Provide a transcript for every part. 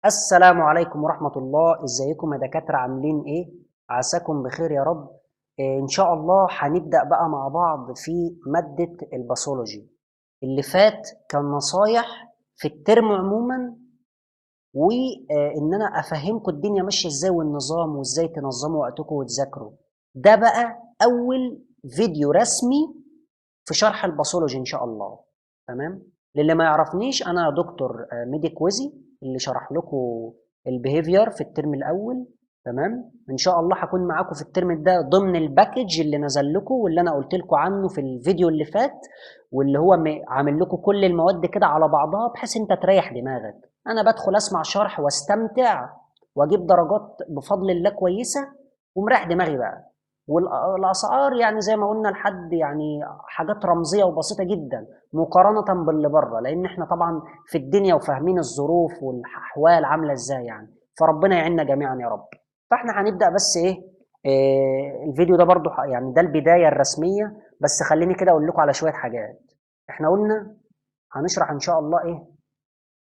السلام عليكم ورحمة الله. ازيكم يا دكاترة؟ عاملين ايه؟ عساكم بخير يا رب. ان شاء الله هنبدأ بقى مع بعض في مادة ال pathology. اللي فات كان نصايح في الترم عموما، وان انا افهمكم الدنيا ماشية ازاي والنظام وازاي تنظموا وقتكم وتذاكروا. ده بقى اول فيديو رسمي في شرح ال pathology ان شاء الله. تمام؟ للي ما يعرفنيش، انا دكتور ميدي كويزي اللي شرح لكم ال behavior في الترم الاول. تمام؟ ان شاء الله هكون معاكم في الترم ده ضمن ال package اللي نزل لكم واللي انا قلت لكم عنه في الفيديو اللي فات، واللي هو عامل لكم كل المواد كده على بعضها بحيث انت تريح دماغك. انا بدخل اسمع شرح واستمتع واجيب درجات بفضل الله كويسة ومريح دماغي بقى. والاسعار يعني زي ما قلنا لحد يعني حاجات رمزية وبسيطة جدا مقارنة باللي بره، لان احنا طبعا في الدنيا وفاهمين الظروف والاحوال عامله ازاي يعني، فربنا يعيننا جميعا يا رب. فاحنا هنبدا بس ايه الفيديو ده برضو يعني ده البداية الرسمية، بس خليني كده اقول لكم على شوية حاجات. احنا قلنا هنشرح ان شاء الله ايه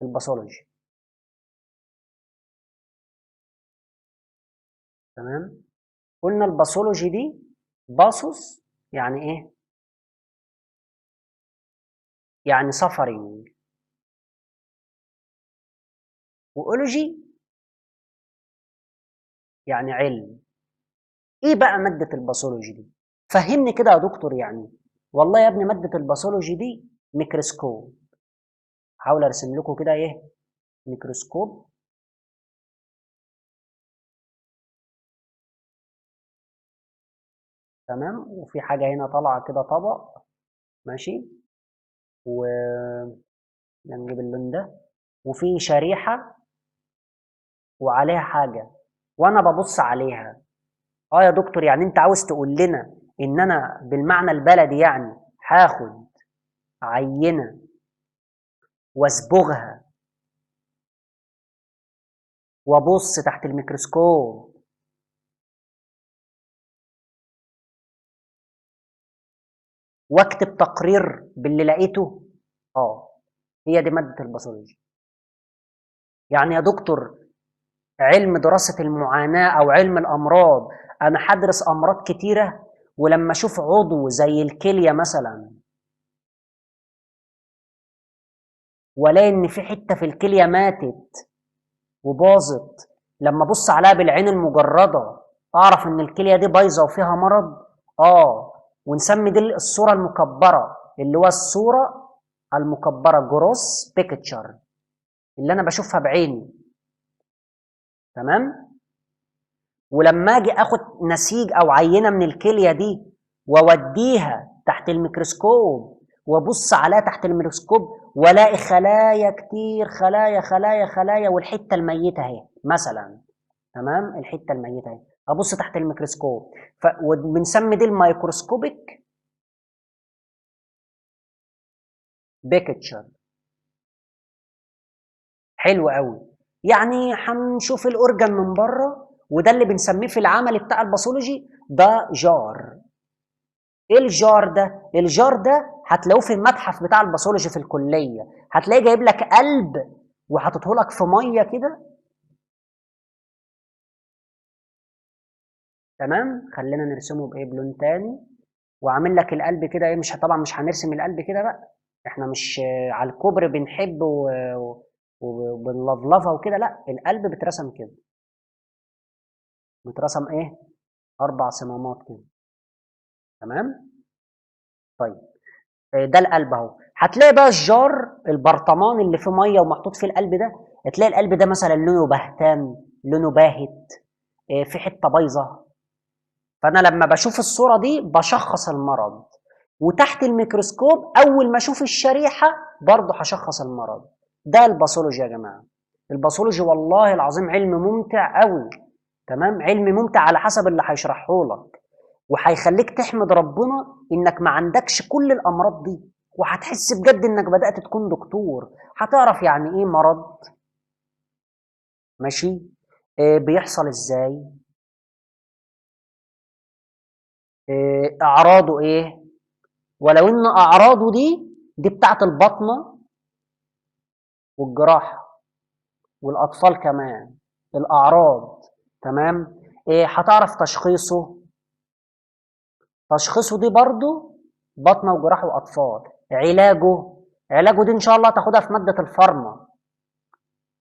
ال pathology. تمام؟ قلنا ال pathology دي pathos يعني ايه؟ يعني suffering، و ology يعني علم. ايه بقى مادة ال pathology دي؟ فهمني كده يا دكتور. يعني والله يا ابني مادة ال pathology دي ميكروسكوب. هحاول ارسم لكم كده ايه ميكروسكوب. تمام؟ وفي حاجة هنا طالعة كده طبق، ماشي، و نجيب اللون ده، وفي شريحة وعليها حاجة وأنا ببص عليها. يا دكتور، يعني أنت عاوز تقول لنا إن أنا بالمعنى البلدي يعني هاخد عينة وأصبغها وأبص تحت الميكروسكوب واكتب تقرير باللي لقيته؟ هي دي مادة ال pathology. يعني يا دكتور علم دراسة المعاناة أو علم الأمراض، أنا هدرس أمراض كتيرة، ولما أشوف عضو زي الكلية مثلا وألاقي إن في حتة في الكلية ماتت وباظت، لما أبص عليها بالعين المجردة أعرف إن الكلية دي بايظة وفيها مرض. ونسمي دي الصورة المكبرة، اللي هو الصورة المكبرة gross picture اللي أنا بشوفها بعيني. تمام؟ ولما أجي آخد نسيج أو عينة من الكلية دي وأوديها تحت الميكروسكوب وأبص عليها تحت الميكروسكوب وألاقي خلايا كتير، خلايا خلايا خلايا، والحتة الميتة أهي مثلا. تمام؟ الحتة الميتة أهي، أبص تحت الميكروسكوب، وبنسمي دي ال microscopic picture. حلو قوي. يعني هنشوف ال organ من بره، وده اللي بنسميه في العمل بتاع ال pathology ده jar. ايه ال jar ده؟ ال jar ده هتلاقوه في المتحف بتاع ال pathology في الكلية، هتلاقيه جايب لك قلب وحاططه لك في مية كده. تمام؟ خلينا نرسمه بايه؟ بلون تاني. وعامل لك القلب كده ايه، مش طبعا مش هنرسم القلب كده بقى، احنا مش على الكوبري بنحب وبنلفلفها وكده، لا، القلب بيترسم كده، بيترسم ايه؟ 4 صمامات كده. تمام؟ طيب ده القلب اهو. هتلاقي بقى الجار البرطمان اللي فيه مية ومحطوط فيه القلب ده، هتلاقي القلب ده مثلا لونه بهتان، لونه باهت، في حتة بايظة. فانا لما بشوف الصورة دي بشخص المرض، وتحت الميكروسكوب اول ما اشوف الشريحة برضه هشخص المرض. ده ال pathology يا جماعة. ال pathology والله العظيم علم ممتع قوي. تمام؟ علم ممتع على حسب اللي هيشرحه لك، وهيخليك تحمد ربنا انك ما عندكش كل الامراض دي، وهتحس بجد انك بدأت تكون دكتور. هتعرف يعني ايه مرض، ماشي، بيحصل ازاي، اعراضه ايه، ولو ان اعراضه دي بتاعت البطنه والجراحه، والاطفال كمان، الاعراض. تمام. إيه هتعرف تشخيصه؟ تشخيصه دي برضو بطنه وجراحه واطفال. علاجه، علاجه دي ان شاء الله تاخدها في مادة ال pharma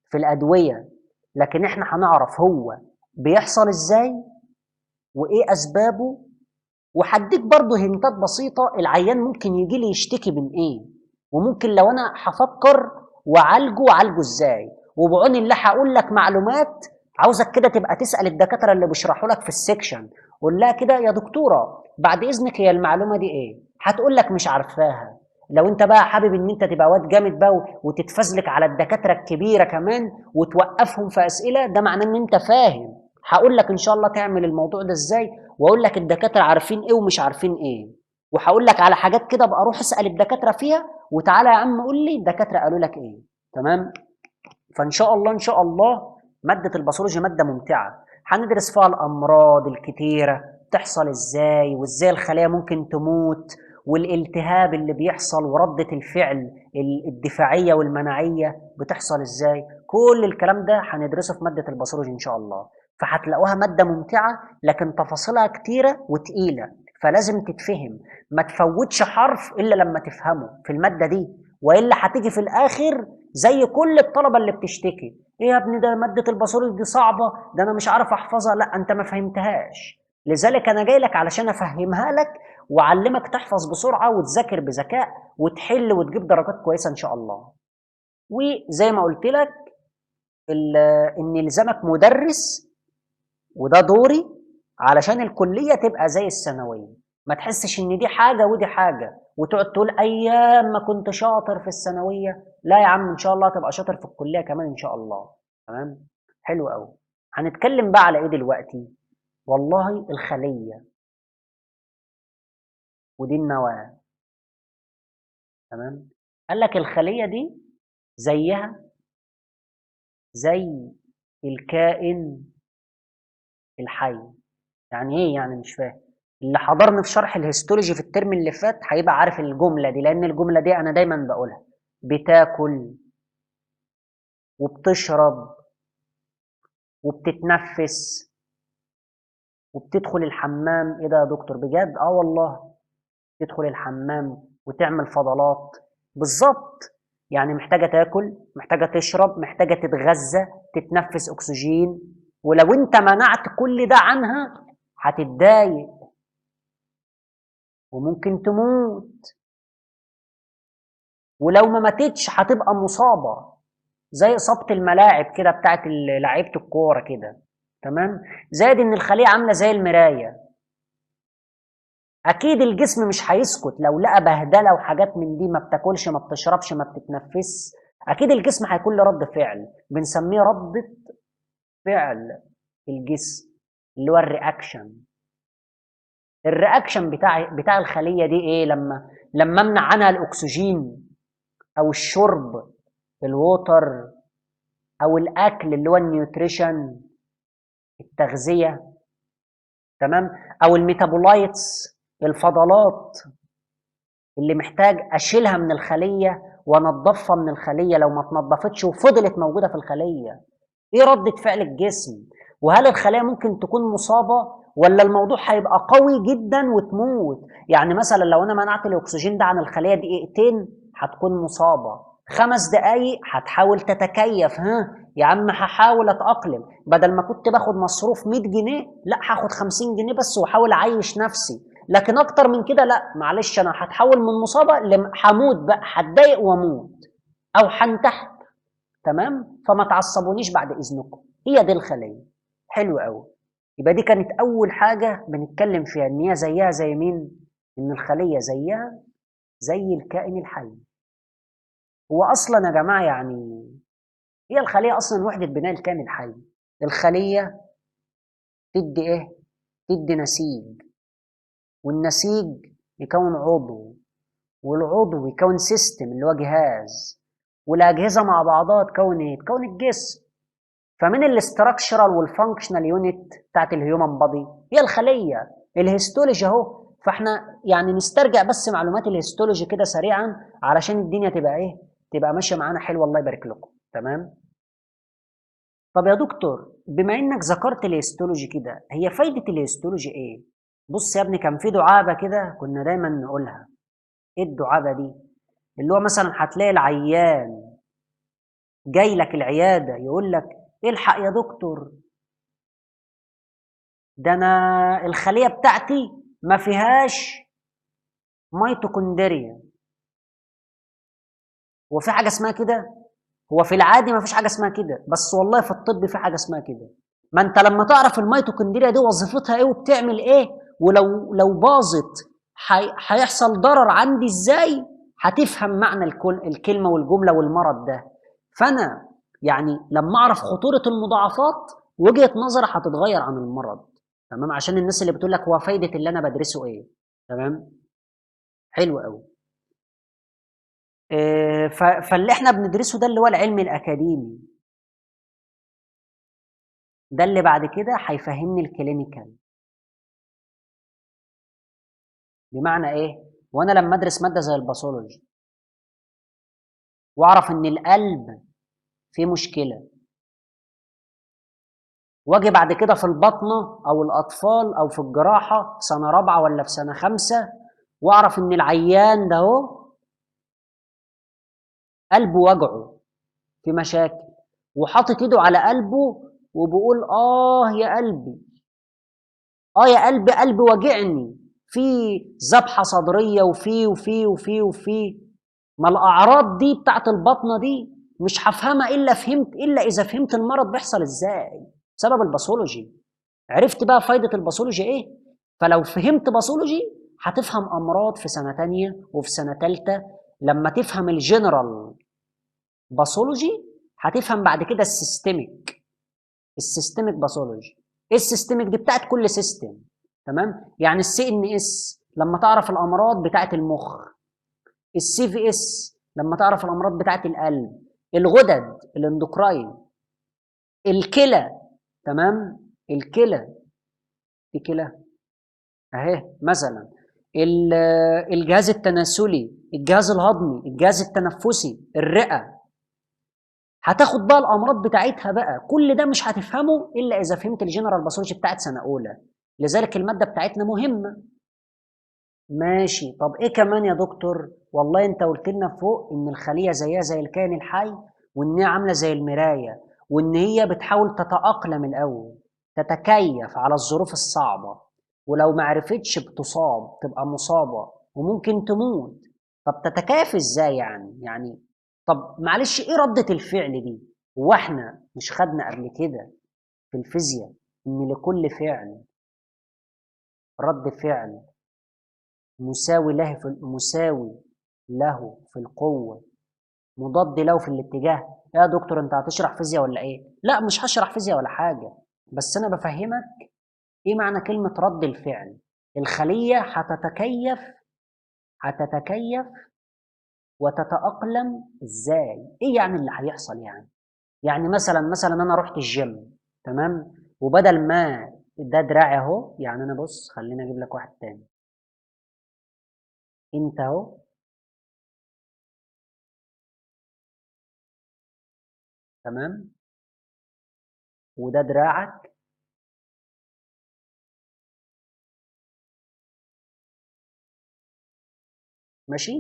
في الادوية، لكن احنا هنعرف هو بيحصل ازاي وايه اسبابه، وهديك برضو hint ات بسيطة العيان ممكن يجي لي يشتكي من ايه، وممكن لو انا هفكر واعالجه اعالجه ازاي. وبعون الله هقول لك معلومات عاوزك كده تبقى تسال الدكاترة اللي بيشرحوا لك في ال section، قول لها كده يا دكتورة بعد اذنك هي المعلومة دي ايه؟ هتقول لك مش عارفاها. لو انت بقى حابب ان انت تبقى واد جامد بقى وتتفزلك على الدكاترة الكبيرة كمان وتوقفهم في اسئلة، ده معناه ان انت فاهم. هقول لك ان شاء الله تعمل الموضوع ده ازاي، واقول لك الدكاترة عارفين ايه ومش عارفين ايه، وهقول لك على حاجات كده ابقى روح اسال الدكاترة فيها، وتعالى يا عم قول لي الدكاترة قالوا لك ايه. تمام. فان شاء الله ان شاء الله مادة ال pathology مادة ممتعة، هندرس فيها الامراض الكتيرة تحصل ازاي، وازاي الخلايا ممكن تموت، والالتهاب اللي بيحصل، وردة الفعل الدفاعية والمناعية بتحصل ازاي. كل الكلام ده هندرسه في مادة ال pathology ان شاء الله. فهتلاقوها مادة ممتعة لكن تفاصيلها كتيرة وتقيلة، فلازم تتفهم، ما تفوتش حرف إلا لما تفهمه في المادة دي، وإلا هتيجي في الآخر زي كل الطلبة اللي بتشتكي، إيه يا ابني ده مادة ال pathology دي صعبة، ده أنا مش عارف أحفظها. لا، أنت ما فهمتهاش، لذلك أنا جاي لك علشان أفهمها لك وأعلمك تحفظ بسرعة وتذاكر بذكاء وتحل وتجيب درجات كويسة إن شاء الله. وزي ما قلت لك إن يلزمك مدرس، وده دوري علشان الكلية تبقى زي الثانوية، ما تحسش إن دي حاجة ودي حاجة وتقعد تقول أيام ما كنت شاطر في الثانوية. لا يا عم، إن شاء الله تبقى شاطر في الكلية كمان إن شاء الله. تمام، حلو أوي. هنتكلم بقى على إيه دلوقتي؟ والله الخلية، ودي النواة. تمام. قال لك الخلية دي زيها زي الكائن الحي. يعني ايه يعني؟ مش فاهم. اللي حضرني في شرح ال histology في الترم اللي فات هيبقى عارف الجملة دي، لأن الجملة دي أنا دايما بقولها. بتاكل وبتشرب وبتتنفس وبتدخل الحمام. ايه ده يا دكتور بجد؟ اه والله، تدخل الحمام وتعمل فضلات. بالظبط، يعني محتاجة تاكل، محتاجة تشرب، محتاجة تتغذى، تتنفس أكسجين. ولو انت منعت كل ده عنها هتتضايق وممكن تموت، ولو ما ماتتش هتبقى مصابة زي إصابة الملاعب كده بتاعت لعيبة الكورة كده. تمام. زائد إن الخلية عاملة زي المراية، أكيد الجسم مش هيسكت لو لقى بهدلة وحاجات من دي، ما بتاكلش ما بتشربش ما بتتنفس، أكيد الجسم هيكون له رد فعل بنسميه ردة فعل الجسم، اللي هو ال reaction. ال reaction بتاع الخلية دي إيه؟ لما امنع عنها الأكسجين أو الشرب ال water أو الأكل اللي هو ال nutrition التغذية، تمام، أو ال metabolites الفضلات اللي محتاج أشيلها من الخلية وأنضفها من الخلية لو ما اتنضفتش وفضلت موجودة في الخلية. إيه ردة فعل الجسم؟ وهل الخلية ممكن تكون مصابة ولا الموضوع هيبقى قوي جدا وتموت؟ يعني مثلا لو أنا منعت الأكسجين ده عن الخلية دقيقتين هتكون مصابة، 5 دقايق هتحاول تتكيف، ها يا عم هحاول أتأقلم، بدل ما كنت باخد مصروف 100 جنيه لا هاخد 50 جنيه بس وأحاول أعيش نفسي، لكن أكتر من كده لا معلش أنا هتحول من مصابة هموت بقى، هتضايق وأموت أو هنتحر. تمام؟ فما تعصبونيش بعد إذنكم، هي دي الخلية. حلو قوي. يبقى دي كانت أول حاجة بنتكلم فيها، إن هي زيها زي مين؟ إن الخلية زيها زي الكائن الحي. هو أصلاً يا جماعة يعني هي الخلية أصلاً وحدة بناء الكائن الحي. الخلية تدي إيه؟ تدي نسيج، والنسيج يكون عضو، والعضو يكون system اللي هو جهاز، والأجهزة مع بعضها تكون إيه؟ تكون الجسم. فمن ال structural وال functional unit بتاعت ال human body هي الخلية. ال histology أهو. فاحنا يعني نسترجع بس معلومات ال histology كده سريعا علشان الدنيا تبقى إيه؟ تبقى ماشية معانا حلوة، الله يبارك لكم. تمام؟ طب يا دكتور بما انك ذكرت ال histology كده، هي فايده ال histology ايه؟ بص يا ابني، كان في دعابة كده كنا دايما نقولها. ايه الدعابة دي؟ اللي هو مثلا هتلاقي العيان جاي لك العيادة يقول لك الحق يا دكتور، ده انا الخلية بتاعتي ما فيهاش ميتوكوندريا. هو في حاجة اسمها كده؟ هو في العادي ما فيش حاجة اسمها كده، بس والله في الطب في حاجة اسمها كده. ما انت لما تعرف الميتوكوندريا دي وظيفتها ايه وبتعمل ايه، ولو باظت هيحصل ضرر عندي ازاي، هتفهم معنى الكلمة والجملة والمرض ده. فانا يعني لما اعرف خطورة المضاعفات وجهه نظري هتتغير عن المرض. تمام؟ عشان الناس اللي بتقول لك هو فايده اللي انا بدرسه ايه. تمام؟ حلو قوي. فاللي احنا بندرسه ده اللي هو العلم الاكاديمي، ده اللي بعد كده هيفهمني ال clinical. بمعنى ايه؟ وانا لما ادرس مادة زي ال pathology واعرف ان القلب فيه مشكلة، واجي بعد كده في البطنه او الاطفال او في الجراحة في سنة رابعه ولا في سنة خمسة، واعرف ان العيان ده اهو قلبه وجعه في مشاكل، وحاطط ايده على قلبه وبيقول اه يا قلبي، اه يا قلبي، قلبي وجعني، في ذبحه صدريه وفي وفي وفي وفي. ما الاعراض دي بتاعت البطنه دي مش هفهمها الا اذا فهمت المرض بيحصل ازاي بسبب ال pathology. عرفت بقى فايده ال pathology ايه؟ فلو فهمت pathology هتفهم امراض في سنة تانية وفي سنة تالتة. لما تفهم ال general pathology هتفهم بعد كده ال systemic. ال systemic pathology ايه؟ ال systemic دي بتاعت كل system. تمام؟ يعني ال CNS لما تعرف الامراض بتاعت المخ، ال CVS لما تعرف الامراض بتاعت القلب، الغدد، ال endocrine، الكلى. تمام؟ الكلى دي كلى اهي مثلا، الجهاز التناسلي، الجهاز الهضمي، الجهاز التنفسي، الرئة. هتاخد بقى الامراض بتاعتها بقى. كل ده مش هتفهمه الا اذا فهمت ال general pathology بتاعت سنة اولى. لذلك المادة بتاعتنا مهمة. ماشي. طب ايه كمان يا دكتور؟ والله انت قلت لنا فوق ان الخلية زيها زي الكائن الحي، وان هي عامله زي المراية، وان هي بتحاول تتاقلم الاول، تتكيف على الظروف الصعبة، ولو ما عرفتش بتصاب، تبقى مصابه وممكن تموت. طب تتكيف ازاي يعني؟ يعني طب معلش ايه ردة الفعل دي؟ هو احنا مش خدنا قبل كده في الفيزياء ان لكل فعل رد فعل مساوي له في مساوي له في القوة، مضاد له في الاتجاه؟ يا دكتور انت هتشرح فيزياء ولا ايه؟ لا مش هشرح فيزياء ولا حاجة، بس انا بفهمك ايه معنى كلمة رد الفعل. الخلية هتتكيف وتتأقلم ازاي؟ ايه يعني اللي هيحصل يعني؟ يعني مثلا انا رحت الجيم، تمام؟ وبدل ما ده دراعي اهو، يعني انا بص خليني اجيب لك واحد تاني، انت اهو تمام، وده دراعك، ماشي؟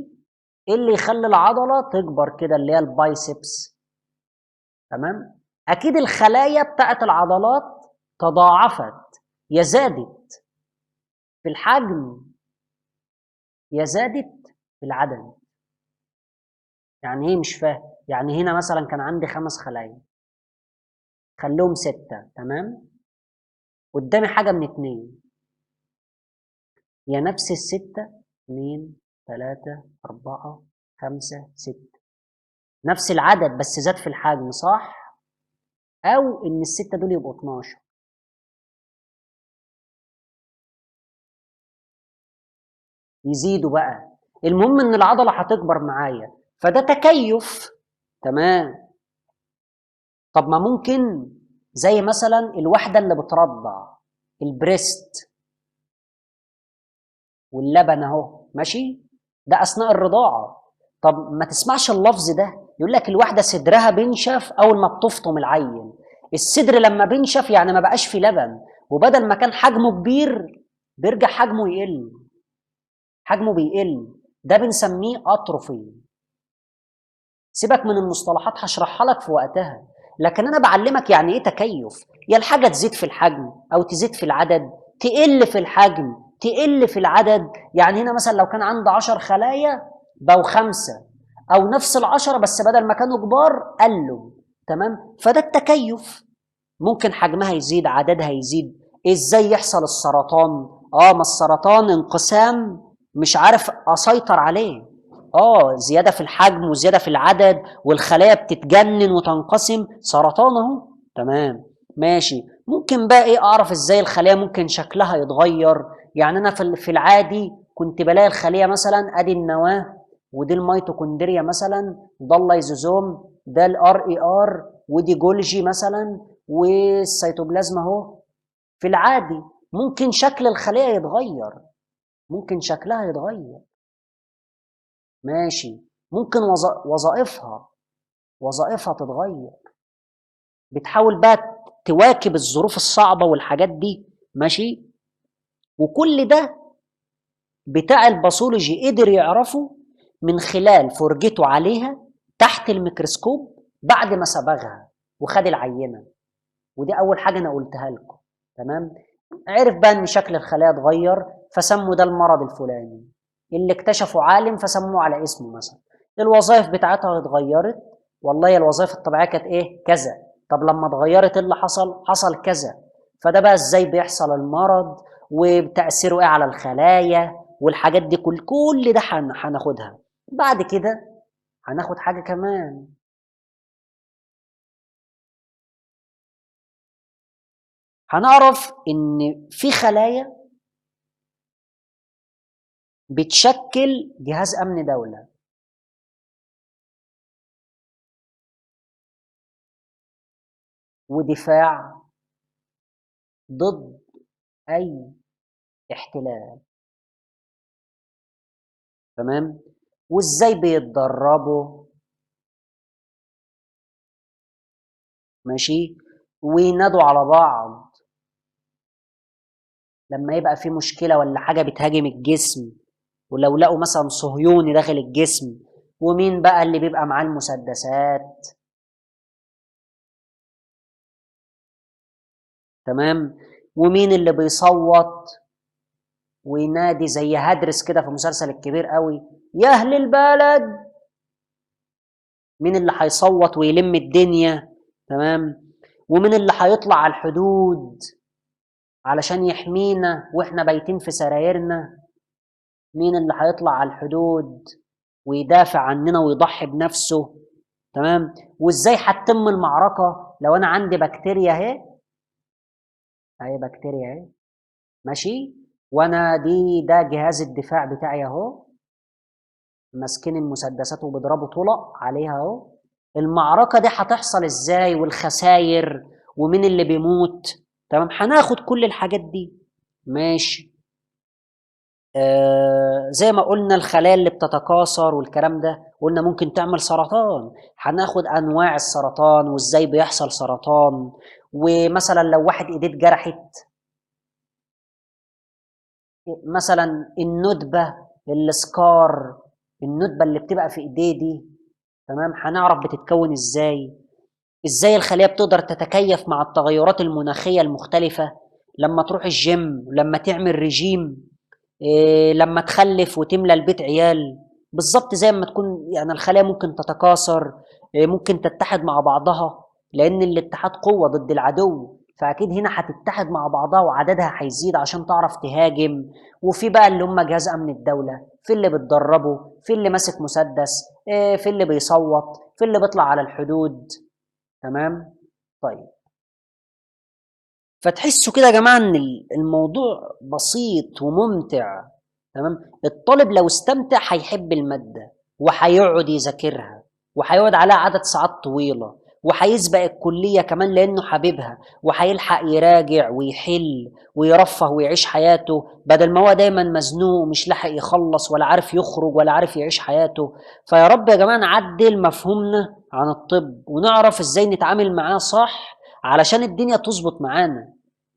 ايه اللي يخلي العضلة تكبر كده اللي هي ال biceps؟ تمام؟ اكيد الخلايا بتاعت العضلات تضاعفت، يا زادت في الحجم يا زادت في العدد. يعني ايه؟ مش فاهم. يعني هنا مثلا كان عندي 5 خلايا، خلوهم 6، تمام؟ قدامي حاجة من 2، يا نفس ال6، 2 3 4 5 6، نفس العدد بس زاد في الحجم، صح؟ أو إن ال6 دول يبقوا 12. يزيدوا بقى، المهم إن العضلة هتكبر معايا، فده تكيف، تمام؟ طب ما ممكن زي مثلا الواحدة اللي بترضع البريست واللبن اهو، ماشي؟ ده اثناء الرضاعة. طب ما تسمعش اللفظ ده، يقول لك الواحدة صدرها بينشف اول ما بتفطم العيل. الصدر لما بينشف يعني ما بقاش فيه لبن، وبدل ما كان حجمه كبير بيرجع حجمه يقل، حجمه بيقل، ده بنسميه atrophy. سيبك من المصطلحات هشرحها لك في وقتها، لكن انا بعلمك يعني ايه تكيف. يا الحاجة تزيد في الحجم او تزيد في العدد، تقل في الحجم، تقل في العدد. يعني هنا مثلا لو كان عنده 10 خلايا بقوا 5، او نفس ال10 بس بدل ما كانوا كبار قلوا، تمام؟ فده التكيف، ممكن حجمها يزيد، عددها يزيد. ازاي يحصل السرطان؟ ما السرطان انقسام مش عارف اسيطر عليه، زيادة في الحجم وزيادة في العدد، والخلايا بتتجنن وتنقسم، سرطان اهو، تمام ماشي. ممكن بقى ايه اعرف ازاي الخلايا ممكن شكلها يتغير؟ يعني انا في العادي كنت بلاقي الخلية مثلا ادي النواة، ودي الميتوكوندريا مثلا، ده اللايزوزوم، ده ال RER، ودي جولجي مثلا، والسيتوبلازم اهو. في العادي ممكن شكل الخلية يتغير، ممكن شكلها يتغير، ماشي. ممكن وظائفها تتغير، بتحاول بقى تواكب الظروف الصعبة والحاجات دي، ماشي. وكل ده بتاع ال pathology قدر يعرفه من خلال فرجته عليها تحت الميكروسكوب بعد ما صبغها وخد العينة، ودي أول حاجة أنا قلتها لكم، تمام. عرف بقى إن شكل الخلايا اتغير، فسموا ده المرض الفلاني اللي اكتشفه عالم فسموه على اسمه مثلا. الوظائف بتاعتها اتغيرت، والله الوظائف الطبيعية كانت إيه؟ كذا، طب لما اتغيرت ايه اللي حصل؟ حصل كذا. فده بقى ازاي بيحصل المرض وتأثيره ايه على الخلايا والحاجات دي، كل ده هناخدها. بعد كده هناخد حاجة كمان، هنعرف إن في خلايا بتشكل جهاز أمن دولة. ودفاع ضد أي احتلال، تمام؟ وإزاي بيتدربوا، ماشي، وينادوا على بعض لما يبقى في مشكلة ولا حاجة بتهاجم الجسم، ولو لقوا مثلا صهيوني داخل الجسم، ومين بقى اللي بيبقى معاه المسدسات، تمام، ومين اللي بيصوت وينادي زي هدرس كده في مسلسل الكبير قوي، يا أهل البلد، مين اللي هيصوت ويلم الدنيا، تمام، ومين اللي هيطلع على الحدود علشان يحمينا واحنا بايتين في سرايرنا، مين اللي هيطلع على الحدود ويدافع عننا ويضحي بنفسه، تمام. وازاي هتتم المعركة لو انا عندي بكتيريا اهي، اهي بكتيريا اهي، ماشي، وانا ده جهاز الدفاع بتاعي اهو، ماسكين المسدسات وبيضربوا طلق عليها اهو. المعركة دي هتحصل ازاي، والخسائر، ومين اللي بيموت، تمام. هناخد كل الحاجات دي، ماشي. زي ما قلنا الخلايا اللي بتتكاثر والكلام ده، قلنا ممكن تعمل سرطان، هناخد انواع السرطان وازاي بيحصل سرطان، ومثلا لو واحد ايديه اتجرحت، مثلا الندبة، السكار، الندبة اللي بتبقى في ايديه دي، تمام، هنعرف بتتكون ازاي، ازاي الخلية بتقدر تتكيف مع التغيرات المناخية المختلفة، لما تروح الجيم، لما تعمل رجيم، لما تخلف وتملى البيت عيال، بالظبط زي ما تكون يعني الخلايا ممكن تتكاثر، ممكن تتحد مع بعضها، لأن الاتحاد قوة ضد العدو، فأكيد هنا هتتحد مع بعضها وعددها هيزيد عشان تعرف تهاجم. وفي بقى اللي هم جهاز أمن الدولة، في اللي بتدربه، في اللي ماسك مسدس، في اللي بيصوت، في اللي بيطلع على الحدود، تمام. طيب فتحسوا كده يا جماعة إن الموضوع بسيط وممتع، تمام. الطالب لو استمتع هيحب المادة وهيقعد يذاكرها وهيقعد عليها عدد ساعات طويلة، وهيسبق الكلية كمان لأنه حبيبها، وهيلحق يراجع ويحل ويرفه ويعيش حياته، بدل ما هو دايما مزنوق ومش لاحق يخلص ولا عارف يخرج ولا عارف يعيش حياته. فيا رب يا جماعة نعدل مفهومنا عن الطب ونعرف ازاي نتعامل معاه صح، علشان الدنيا تظبط معانا.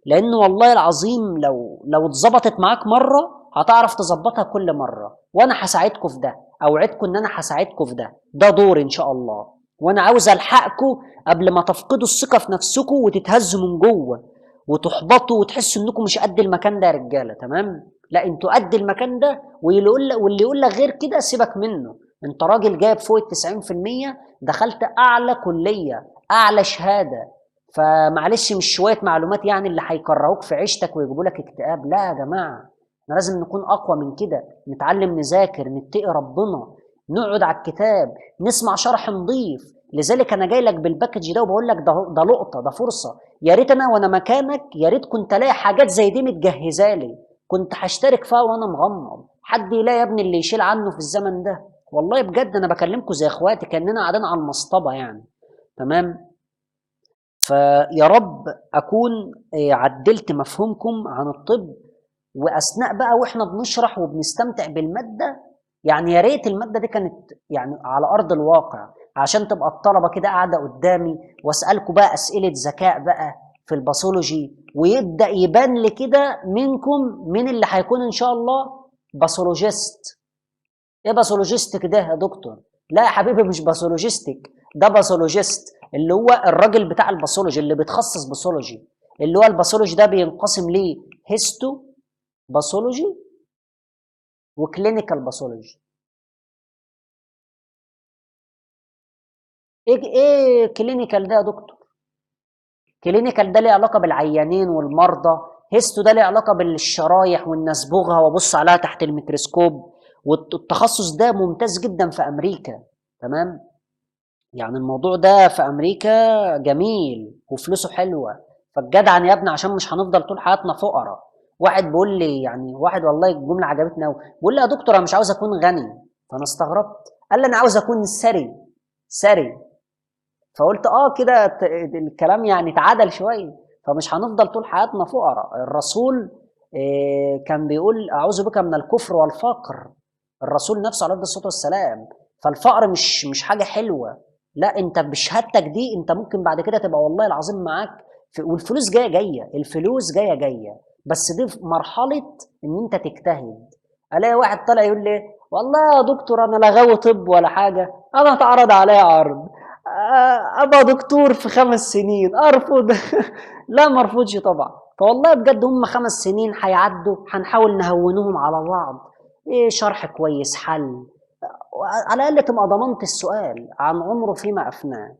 لان والله العظيم لو اتظبطت معاك مرة هتعرف تظبطها كل مرة، وانا هساعدكم في ده، اوعدكم ان انا هساعدكم في ده، ده دوري ان شاء الله. وانا عاوز الحقكم قبل ما تفقدوا الثقة في نفسكم وتتهزوا من جوه وتحبطوا وتحسوا انكم مش قد المكان ده يا رجاله، تمام؟ لا، انتوا قد المكان ده، واللي يقول لك غير كده سيبك منه. انت راجل جايب فوق التسعين في المية، دخلت اعلى كليه، اعلى شهادة، فمعلش مش شوية معلومات يعني اللي هيكرهوك في عيشتك ويجيبوا لك اكتئاب. لا يا جماعة، احنا لازم نكون اقوى من كده، نتعلم نذاكر، نتقي ربنا، نقعد على الكتاب، نسمع شرح نظيف. لذلك انا جاي لك بال package ده وبقول لك ده لقطة، ده فرصة. يا ريت انا وانا مكانك، يا ريت كنت الاقي حاجات زي دي متجهزه لي، كنت هشترك فيها وانا مغمض. حد يلاقي يا ابني اللي يشيل عنه في الزمن ده؟ والله بجد انا بكلمكم زي اخواتي، كاننا قاعدين على المصطبه يعني، تمام؟ فيا رب اكون عدلت مفهومكم عن الطب. واثناء بقى واحنا بنشرح وبنستمتع بالماده، يعني يا ريت المادة دي كانت يعني على ارض الواقع، عشان تبقى الطلبة كده قاعدة قدامي واسالكم بقى اسئلة ذكاء بقى في ال pathology، ويبدا يبان لي كده منكم مين اللي هيكون ان شاء الله pathologist. ايه pathologistic ده يا دكتور؟ لا يا حبيبي مش pathologistic، ده pathologist اللي هو الراجل بتاع ال pathology اللي بيتخصص pathology. اللي هو ال pathology ده بينقسم ليه histo pathology و clinical pathology. ايه clinical ده يا دكتور؟ clinical ده ليه علاقة بالعيانين والمرضى، histo ده ليه علاقة بالشرايح والنسبوغها وابص عليها تحت الميكروسكوب، والتخصص ده ممتاز جدا في امريكا، تمام؟ يعني الموضوع ده في امريكا جميل وفلوسه حلوة. فالجدعن يا ابني، عشان مش هنفضل طول حياتنا فقراء. واحد بيقول لي يعني، واحد والله الجملة عجبتني قوي، بيقول لي يا دكتور انا مش عاوز اكون غني. فانا استغربت، قال لي انا عاوز اكون ثري ثري. فقلت كده الكلام يعني اتعدل شوية. فمش هنفضل طول حياتنا فقراء. الرسول كان بيقول اعوذ بك من الكفر والفقر، الرسول نفسه عليه الصلاة والسلام. فالفقر مش حاجة حلوة، لا انت بشهادتك دي انت ممكن بعد كده تبقى والله العظيم معاك والفلوس جاية جاية، الفلوس جاية جاية، بس دي في مرحلة ان انت تجتهد. الاقي واحد طالع يقول لي والله يا دكتور انا لا غاوي طب ولا حاجة، انا اتعرض عليا عرض ابقى دكتور في 5 سنين، ارفض؟ لا ما ارفضش طبعا. فوالله بجد هم 5 سنين هيعدوا، هنحاول نهونهم على بعض. ايه شرح كويس، حل، على الاقل تبقى ضمنت السؤال عن عمره فيما افناه.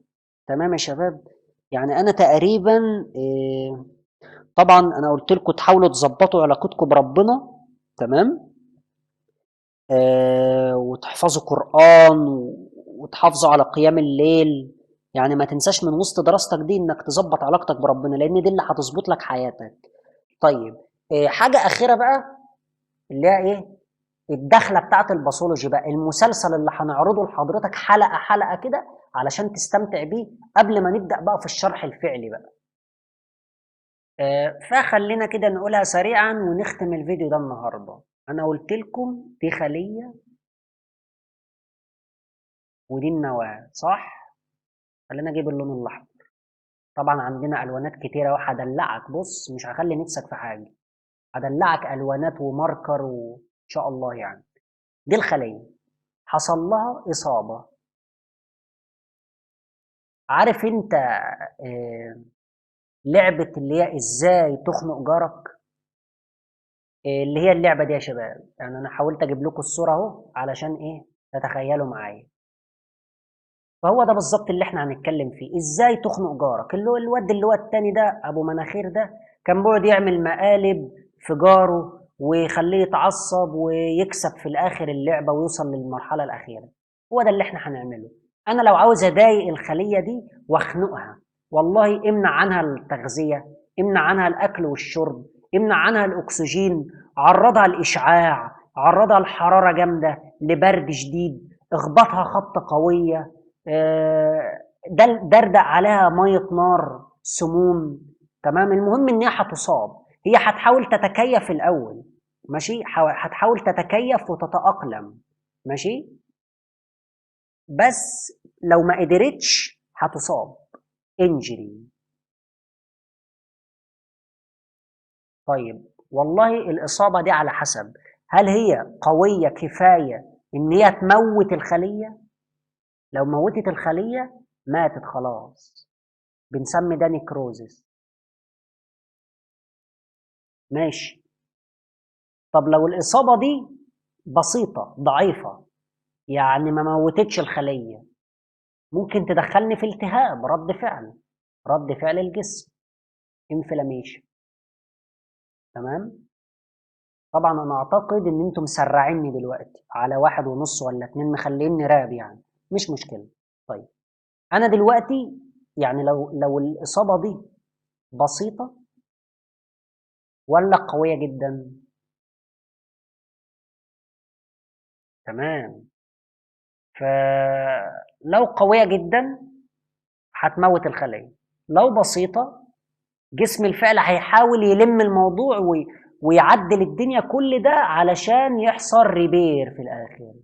تمام يا شباب؟ يعني انا تقريبا طبعا انا قلت لكم تحاولوا تظبطوا علاقتكم بربنا، تمام؟ وتحفظوا قرآن وتحافظوا على قيام الليل. يعني ما تنساش من وسط دراستك دي انك تظبط علاقتك بربنا، لان دي اللي هتظبط لك حياتك. طيب حاجة أخيرة بقى اللي هي ايه؟ الدخلة بتاعت ال pathology بقى، المسلسل اللي هنعرضه لحضرتك حلقة حلقة كده علشان تستمتع بيه قبل ما نبدأ بقى في الشرح الفعلي بقى. فخلينا كده نقولها سريعا ونختم الفيديو ده النهارده. انا قلت لكم دي خلية ودي النواة، صح؟ خلينا اجيب اللون الاحمر. طبعا عندنا الوانات كتيرة وهدلعك، بص مش هخلي نفسك في حاجة، هدلعك الوانات وماركر وان شاء الله. يعني دي الخلية حصل لها إصابة. عارف انت لعبة اللي هي ازاي تخنق جارك؟ اللي هي اللعبة دي يا شباب. يعني انا حاولت اجيب لكم الصورة اهو علشان ايه؟ تتخيلوا معايا. فهو ده بالظبط اللي احنا هنتكلم فيه، ازاي تخنق جارك. اللي هو الواد اللي هو التاني ده ابو مناخير ده كان بيقعد يعمل مقالب في جاره ويخليه يتعصب ويكسب في الاخر اللعبة ويوصل للمرحلة الأخيرة. هو ده اللي احنا هنعمله. انا لو عاوز اضايق الخلية دي واخنقها، والله امنع عنها التغذية، امنع عنها الاكل والشرب، امنع عنها الاكسجين، عرضها لاشعاع، عرضها لحرارة جامدة، لبرد شديد، اخبطها خبطة قوية، دردق عليها مية نار، سموم، تمام؟ المهم ان هي هتصاب، هي هتحاول تتكيف الاول، ماشي؟ هتحاول تتكيف وتتأقلم، ماشي؟ بس لو ما قدرتش هتصاب انجري. طيب والله الاصابة دي على حسب، هل هي قوية كفاية ان هي تموت الخلية؟ لو موتت الخلية ماتت خلاص، بنسمي ده necrosis. ماشي. طب لو الاصابة دي بسيطة ضعيفة، يعني ما موتتش الخلية، ممكن تدخلني في التهاب، رد فعل الجسم، inflammation. تمام. طبعا انا اعتقد ان انتم مسرعيني دلوقتي على 1:30 ولا 2، مخليني راب يعني، مش مشكلة. طيب انا دلوقتي يعني لو الاصابة دي بسيطة ولا قوية جدا؟ تمام. فلو قوية جدا هتموت الخلية، لو بسيطة جسم الفعل هيحاول يلم الموضوع ويعدل الدنيا، كل ده علشان يحصل repair في الآخر،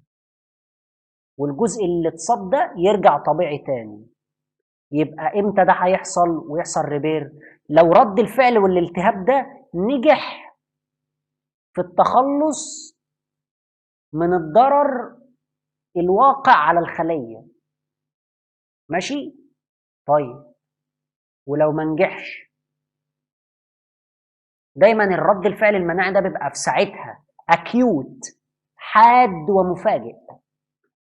والجزء اللي اتصاب ده يرجع طبيعي تاني. يبقى امتى ده هيحصل ويحصل repair؟ لو رد الفعل والالتهاب ده نجح في التخلص من الضرر الواقع على الخلية. ماشي. طيب ولو ما نجحش؟ دايما الرد الفعل المناعي ده بيبقى في ساعتها acute، حاد ومفاجئ.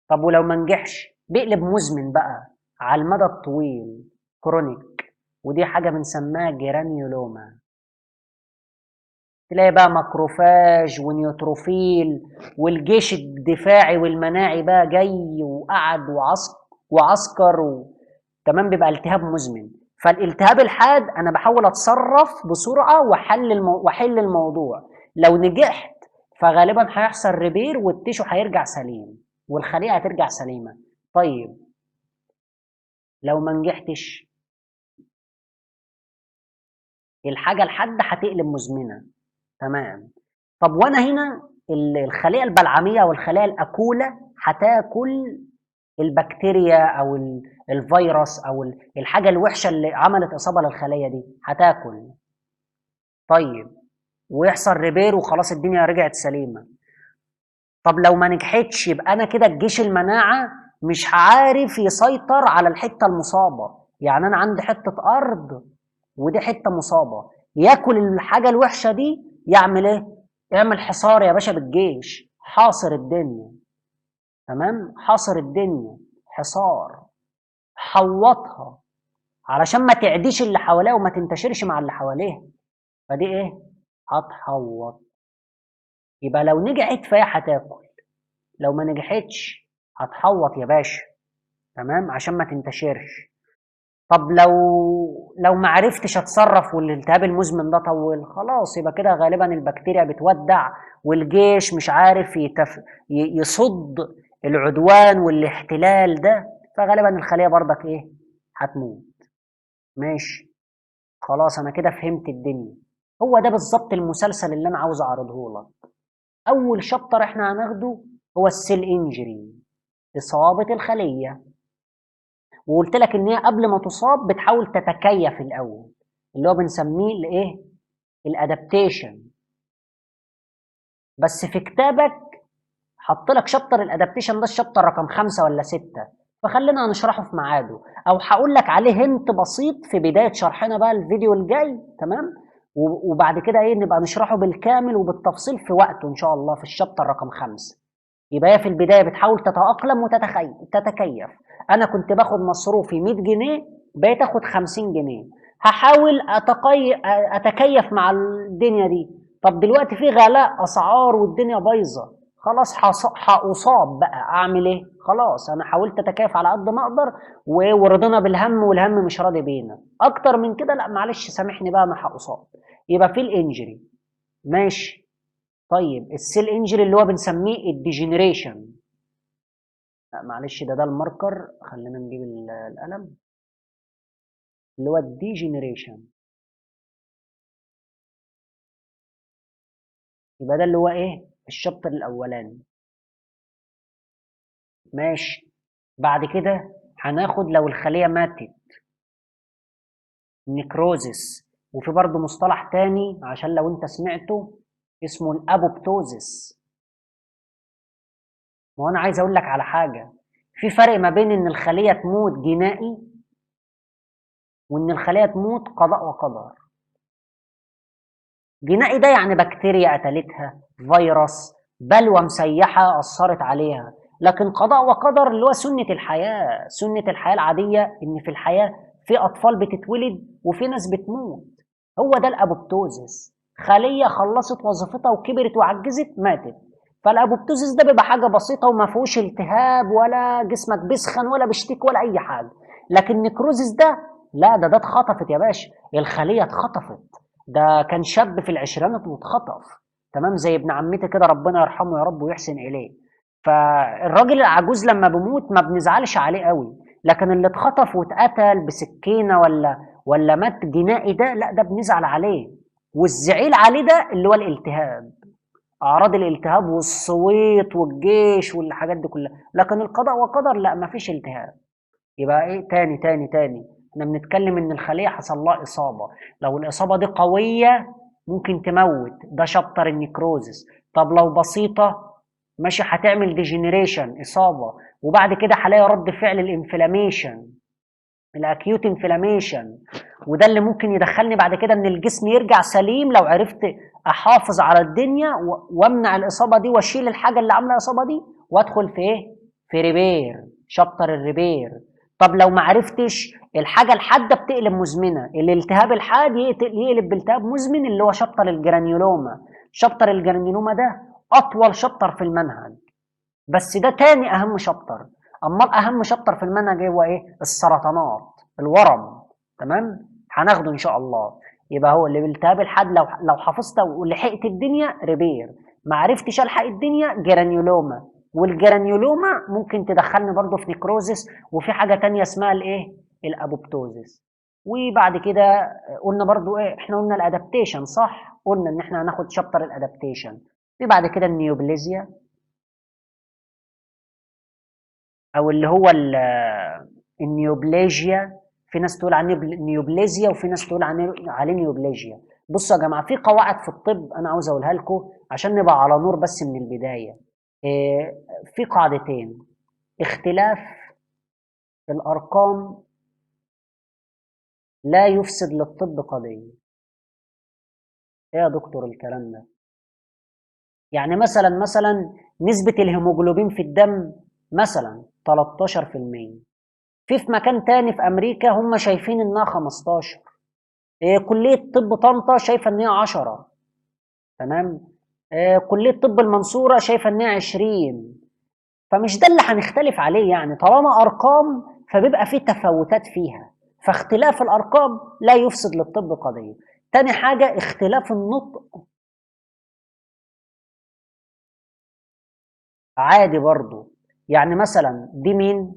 طب ولو ما نجحش؟ بيقلب مزمن بقى على المدى الطويل، chronic، ودي حاجة بنسميها granuloma. تلاقي بقى macrophage و neutrophil والجيش الدفاعي والمناعي بقى جاي وقعد وعسكر تمام، بيبقى التهاب مزمن. فالالتهاب الحاد انا بحاول اتصرف بسرعة واحل الموضوع. لو نجحت فغالبا هيحصل repair وال tissue هيرجع سليم والخليه هترجع سليمة. طيب لو ما نجحتش، الحاجة الحادة هتقلب مزمنة. تمام. طب وانا هنا الخلية البلعميه او الخلية الاكوله هتاكل البكتيريا او الفيروس او الحاجة الوحشة اللي عملت اصابه للخليه دي، هتاكل. طيب ويحصل repair وخلاص الدنيا رجعت سليمة. طب لو ما نجحتش، يبقى انا كده الجيش المناعة مش عارف يسيطر على الحتة المصابة. يعني انا عندي حتة ارض ودي حتة مصابه، ياكل الحاجة الوحشة دي، يعمل ايه؟ يعمل حصار يا باشا بالجيش، حاصر الدنيا. تمام، حاصر الدنيا، حصار، حوطها علشان ما تعديش اللي حواليها وما تنتشرش مع اللي حواليها. فدي ايه؟ هتحوط. يبقى لو نجحت فهي هتاكل، لو ما نجحتش هتحوط يا باشا. تمام، عشان ما تنتشرش. طب لو ما عرفتش اتصرف والالتهاب المزمن ده طول، خلاص يبقى كده غالبا البكتيريا بتودع والجيش مش عارف يصد العدوان والاحتلال ده، فغالبا الخلية برضك ايه؟ هتموت. ماشي، خلاص انا كده فهمت الدنيا. هو ده بالظبط المسلسل اللي انا عاوز اعرضه لك. اول chapter احنا هناخده هو ال cell injury، اصابة الخلية. وقلت لك ان هي قبل ما تصاب بتحاول تتكيف الاول، اللي هو بنسميه الايه؟ ال adaptation. بس في كتابك حط لك chapter ال adaptation ده ال chapter رقم 5 ولا 6، فخلينا هنشرحه في ميعاده، او هقول لك عليه hint بسيط في بداية شرحنا بقى الفيديو الجاي. تمام، وبعد كده ايه؟ نبقى نشرحه بالكامل وبالتفصيل في وقته ان شاء الله في ال chapter رقم 5. يبقى هي في البداية بتحاول تتاقلم وتتكيف. انا كنت باخد مصروفي 100 جنيه، بقيت اخد 50 جنيه، هحاول اتكيف مع الدنيا دي. طب دلوقتي في غلاء اسعار والدنيا بايظة، خلاص هأصاب بقى، اعمل ايه؟ خلاص انا حاولت اتكيف على قد ما اقدر ورضينا بالهم والهم مش راضي بينا اكتر من كده، لا معلش سامحني بقى انا هأصاب. يبقى في ال injury. ماشي. طيب ال cell injury اللي هو بنسميه ال degeneration. لا معلش ده ال marker، خلينا نجيب القلم، اللي هو ال degeneration. يبقى ده اللي هو ايه؟ ال chapter الاولاني. ماشي. بعد كده هناخد لو الخلية ماتت، necrosis. وفي برضه مصطلح تاني عشان لو انت سمعته اسمه ال apoptosis. ما هو انا عايز اقول لك على حاجة، في فرق ما بين ان الخلية تموت جنائي وان الخلية تموت قضاء وقدر. جنائي ده يعني بكتيريا قتلتها، فيروس، بلوى مسيحه اثرت عليها. لكن قضاء وقدر اللي هو سنة الحياة، سنة الحياة العادية ان في الحياة في اطفال بتتولد وفي ناس بتموت. هو ده ال apoptosis، خليه خلصت وظيفتها وكبرت وعجزت ماتت. فال apoptosis ده بيبقى حاجة بسيطة وما فيهوش التهاب ولا جسمك بيسخن ولا بيشتكي ولا اي حاجة. لكن ال necrosis ده لا، ده اتخطفت يا باشا، الخلية اتخطفت. ده كان شاب في العشرينات واتخطف، تمام، زي ابن عمتي كده، ربنا يرحمه يا رب ويحسن اليه. فالراجل العجوز لما بيموت ما بنزعلش عليه قوي، لكن اللي اتخطف واتقتل بسكينة ولا مات جنائي ده لا، ده بنزعل عليه. والزعيل عليه ده اللي هو الالتهاب، اعراض الالتهاب والصويت والجيش والحاجات دي كلها. لكن القضاء وقدر لا، ما فيش التهاب. يبقى ايه تاني تاني تاني؟ احنا بنتكلم ان الخلية حصل لها اصابه، لو الاصابة دي قوية ممكن تموت، ده chapter ال necrosis. طب لو بسيطة ماشي هتعمل degeneration اصابه، وبعد كده هلاقي رد فعل ال inflammation، ال acute inflammation، وده اللي ممكن يدخلني بعد كده ان الجسم يرجع سليم لو عرفت احافظ على الدنيا وامنع الاصابة دي واشيل الحاجة اللي عامله الاصابة دي وادخل في ايه؟ في repair، chapter ال repair. طب لو ما عرفتش، الحاجة الحادة بتقلب مزمنة، الالتهاب الحاد يقلب بالتهاب مزمن اللي هو chapter ال granuloma. chapter ال granuloma ده اطول chapter في المنهج، بس ده تاني اهم chapter. امال اهم chapter في المنهج هو ايه؟ السرطانات، الورم، تمام، هناخده ان شاء الله. يبقى هو اللي بالتهاب الحاد لو حفظت ولحقت الدنيا repair، ما عرفتش الحق الدنيا granuloma. وال granuloma ممكن تدخلني برضو في necrosis، وفي حاجة تانية اسمها الايه؟ ال apoptosis. وبعد كده قلنا برضو ايه؟ احنا قلنا ال adaptation، صح؟ قلنا ان احنا هناخد chapter ال adaptation. في بعد كده ال neoplasia او اللي هو ال neoplasia. في ناس تقول عليه neoplasia وفي ناس تقول عليه neoplasia. بصوا يا جماعة، في قواعد في الطب انا عاوز اقولها لكم عشان نبقى على نور بس من البداية. في قاعدتين: اختلاف الارقام لا يفسد للطب قضية. ايه يا دكتور الكلام ده؟ يعني مثلا نسبه الهيموجلوبين في الدم مثلا 13%، في مكان تاني في امريكا هم شايفين انها 15، كليه طب طنطا شايفه ان هي 10، تمام، كليه طب المنصورة شايفه ان هي 20. فمش ده اللي هنختلف عليه، يعني طالما ارقام فبيبقى في تفاوتات فيها، فاختلاف الارقام لا يفسد للطب قضية. تاني حاجة اختلاف النطق عادي برضو. يعني مثلا دي مين؟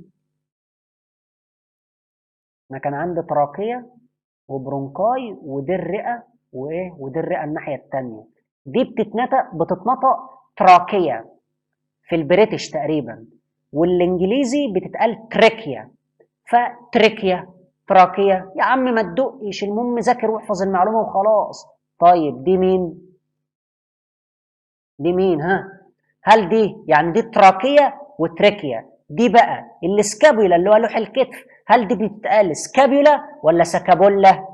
انا كان عندي trachea و bronchi ودي الرئة وايه، ودي الرئة الناحية الثانية. دي بتتنطق trachea في ال British تقريبا، والانجليزي بتتقال trachea. ف trachea trachea، يا عم ما تدقش، المهم ذاكر واحفظ المعلومة وخلاص. طيب دي مين؟ دي مين؟ ها، هل دي يعني دي trachea و trachea؟ دي بقى ال scapula اللي هو لوح الكتف، هل دي بتتقال scapula ولا سكابولا؟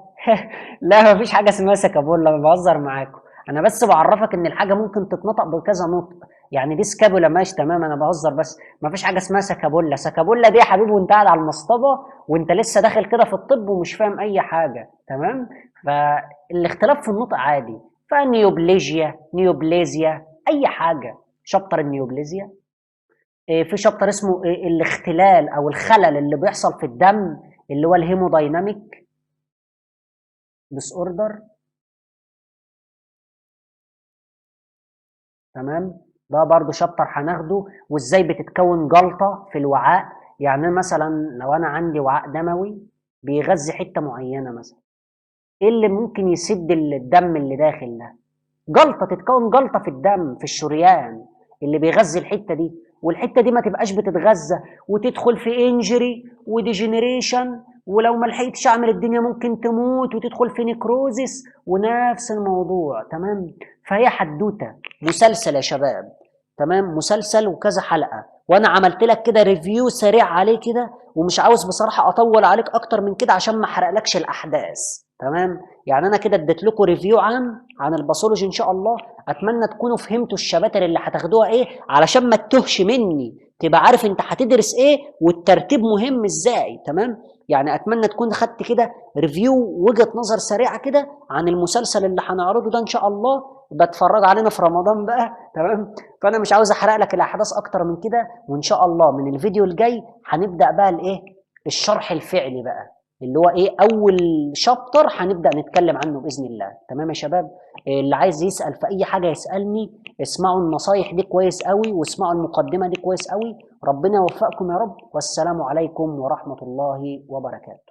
لا، مفيش حاجة اسمها سكابولا، انا بهزر معاكم، انا بس بعرفك ان الحاجة ممكن تتنطق بكذا نطق. يعني دي scapula ماشي تمام، انا بهزر بس، مفيش حاجة اسمها سكابولا. سكابولا دي يا حبيبي وانت قاعد على المصطبه وانت لسه داخل كده في الطب ومش فاهم اي حاجة، تمام؟ فالاختلاف في النطق عادي. ف neoplasia، neoplasia، اي حاجة. chapter ال neoplasia، في chapter اسمه الاختلال او الخلل اللي بيحصل في الدم اللي هو ال hemodynamic disorder، تمام؟ ده برضو chapter هناخده، وازاي بتتكون جلطة في الوعاء. يعني مثلا لو انا عندي وعاء دموي بيغذي حتة معينة مثلا، ايه اللي ممكن يسد الدم اللي داخل ده؟ جلطة، تتكون جلطة في الدم في الشريان اللي بيغذي الحتة دي، والحتة دي ما تبقاش بتتغذى وتدخل في injury و degeneration ولو ما لحقتش اعمل الدنيا ممكن تموت وتدخل في necrosis ونفس الموضوع. تمام؟ فهي حدوتة مسلسل يا شباب. تمام؟ مسلسل وكذا حلقة، وانا عملت لك كده review سريع عليه كده، ومش عاوز بصراحة اطول عليك اكتر من كده عشان ما احرقلكش الاحداث. تمام؟ يعني انا كده اديت لكم review عام عن ال pathology ان شاء الله. اتمنى تكونوا فهمتوا الشباتر اللي هتاخدوها ايه، علشان ما تتوهش مني، تبقى عارف انت هتدرس ايه والترتيب مهم ازاي. تمام؟ يعني اتمنى تكون خدت كده review، وجهة نظر سريعة كده عن المسلسل اللي هنعرضه ده ان شاء الله، بتفرج علينا في رمضان بقى. تمام؟ فانا مش عاوز احرق لك الاحداث اكتر من كده، وان شاء الله من الفيديو الجاي هنبدا بقى الايه، الشرح الفعلي بقى، اللي هو ايه، اول chapter هنبدا نتكلم عنه باذن الله. تمام يا شباب؟ اللي عايز يسال في اي حاجة يسالني. اسمعوا النصايح دي كويس قوي، واسمعوا المقدمة دي كويس قوي. ربنا يوفقكم يا رب، والسلام عليكم ورحمة الله وبركاته.